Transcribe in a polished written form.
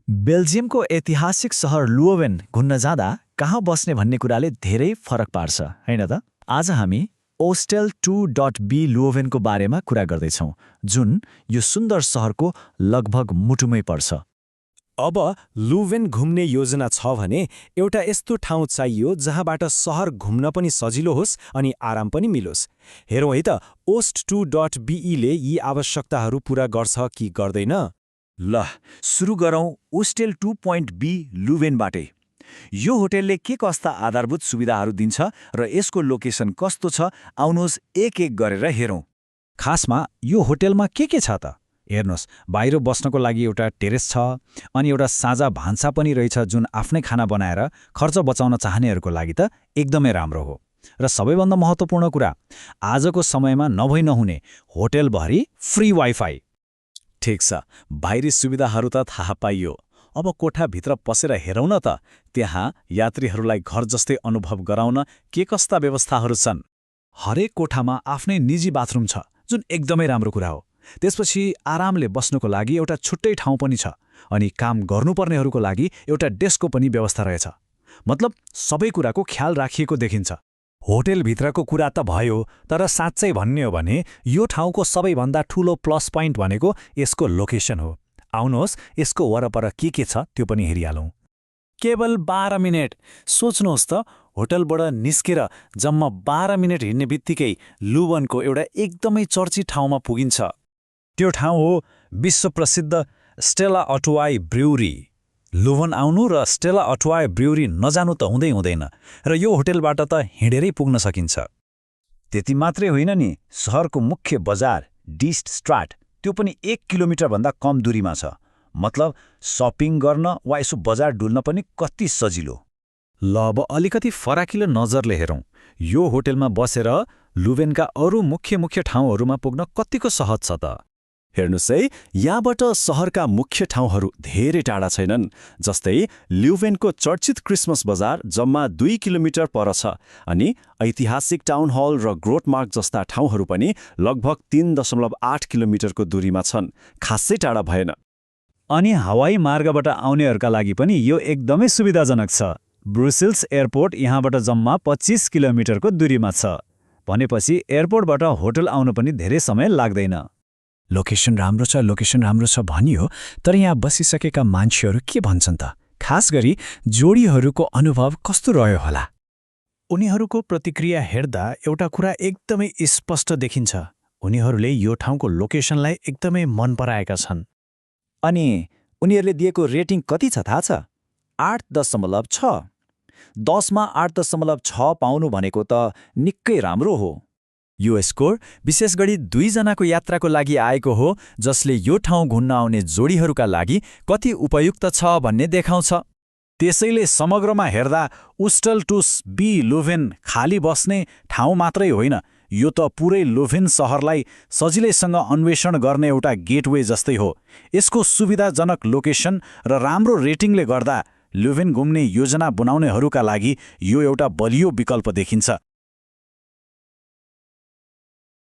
बेल्जियमको ऐतिहासिक सहर लुओभेन घुम्न जाँदा कहाँ बस्ने भन्ने कुराले धेरै फरक पार्छ, हैन त? आज हामी hostel2.b लुओभेनको बारेमा कुरा गर्दैछौँ, जुन यो सुन्दर सहरको लगभग मुटुमै पर्छ। अब लुभेन घुम्ने योजना छ भने एउटा यस्तो ठाउँ चाहियो जहाँबाट सहर घुम्न पनि सजिलो होस् अनि आराम पनि मिलोस्। हेरौँ है त host2.be ले यी आवश्यकताहरू पूरा गर्छ कि गर्दैन। ल सुरु गरौँ hostel2.b लुभेनबाटै। यो होटलले के कस्ता आधारभूत सुविधाहरू दिन्छ र यसको लोकेसन कस्तो छ, आउनुहोस् एक एक गरेर हेरौँ। खासमा यो होटलमा के छ त? हेर्नुहोस्, बाहिर बस्नको लागि एउटा टेरेस छ, अनि एउटा साझा भान्सा पनि रहेछ जुन आफ्नै खाना बनाएर खर्च बचाउन चाहनेहरूको लागि त एकदमै राम्रो हो। र सबैभन्दा महत्त्वपूर्ण कुरा, आजको समयमा नभई नहुने होटलभरि फ्री वाइफाई। ठिक छ, बाहिरी सुविधाहरू त थाहा पाइयो। अब कोठाभित्र पसेर हेरौँ न त, त्यहाँ यात्रीहरूलाई घर जस्तै अनुभव गराउन के कस्ता व्यवस्थाहरू छन्। हरेक कोठामा आफ्नै निजी बाथरुम छ, जुन एकदमै राम्रो कुरा हो। त्यसपछि आरामले बस्नको लागि एउटा छुट्टै ठाउँ पनि छ, अनि काम गर्नुपर्नेहरूको लागि एउटा डेस्कको पनि व्यवस्था रहेछ। मतलब सबै कुराको ख्याल राखिएको देखिन्छ। होटलभित्रको कुरा त भयो, तर साँच्चै भन्ने हो भने यो ठाउँको सबैभन्दा ठूलो प्लस पोइन्ट भनेको यसको लोकेसन हो। आउनुहोस् यसको वरपर के छ त्यो पनि हेरिहालौँ। केवल 12 मिनेट। सोच्नुहोस् त, होटलबाट निस्केर जम्मा 12 मिनेट हिँड्ने बित्तिकै लुभनको एउटा एकदमै चर्चित ठाउँमा पुगिन्छ। त्यो ठाउँ हो विश्वप्रसिद्ध स्टेला अर्टोई ब्र्युरी। लुभन आउनु र स्टेला अर्टोई ब्र्युरी नजानु त हुँदैन, र यो होटलबाट त हिँडेरै पुग्न सकिन्छ। त्यति मात्रै होइन नि, सहरको मुख्य बजार डिस्ट स्ट्राट त्यो पनि 1 किलोमिटरभन्दा कम दूरीमा छ। मतलब सपिङ गर्न वा यसो बजार डुल्न पनि कति सजिलो। ल अब अलिकति फराकिलो नजरले हेरौँ। यो होटलमा बसेर लुभेनका अरू मुख्य ठाउँहरूमा पुग्न कतिको सहज छ त? हेर्नुहोस् है, यहाँबाट सहरका मुख्य ठाउँहरू धेरै टाढा छैनन्। जस्तै ल्युभेनको चर्चित क्रिसमस बजार जम्मा 2 किलोमिटर पर छ, अनि ऐतिहासिक टाउन हल र ग्रोटमार्क जस्ता ठाउँहरू पनि लगभग 3.8 किलोमिटरको दूरीमा छन्। खासै टाढा भएन। अनि हवाई मार्गबाट आउनेहरूका लागि पनि यो एकदमै सुविधाजनक छ। ब्रुसेल्स एयरपोर्ट यहाँबाट जम्मा 25 किलोमिटरको दूरीमा छ। भनेपछि एयरपोर्टबाट होटल आउन पनि धेरै समय लाग्दैन। लोकेसन राम्रो छ भनियो, तर यहाँ बसिसकेका मान्छेहरू के भन्छन् त? खास गरी जोडीहरूको अनुभव कस्तो रह्यो होला? उनीहरूको प्रतिक्रिया हेर्दा एउटा कुरा एकदमै स्पष्ट देखिन्छ। उनीहरूले यो ठाउँको लोकेसनलाई एकदमै मन पराएका छन्। अनि उनीहरूले दिएको रेटिङ कति छ थाहा छ? 8.6। 10मा 8.6 पाउनु भनेको त निकै राम्रो हो। यो स्कोर विशेष गरी 2 जनाको यात्राको लागि आएको हो, जसले यो ठाउँ घुम्न आउने जोडीहरूका लागि कति उपयुक्त छ भन्ने देखाउँछ। त्यसैले समग्रमा हेर्दा hostel2.b लुभेन खाली बस्ने ठाउँ मात्रै होइन, यो त पुरै लुभेन सहरलाई सजिलैसँग अन्वेषण गर्ने एउटा गेटवे जस्तै हो। यसको सुविधाजनक लोकेसन र राम्रो रेटिङले गर्दा लुभेन घुम्ने योजना बनाउनेहरूका लागि यो एउटा बलियो विकल्प देखिन्छ।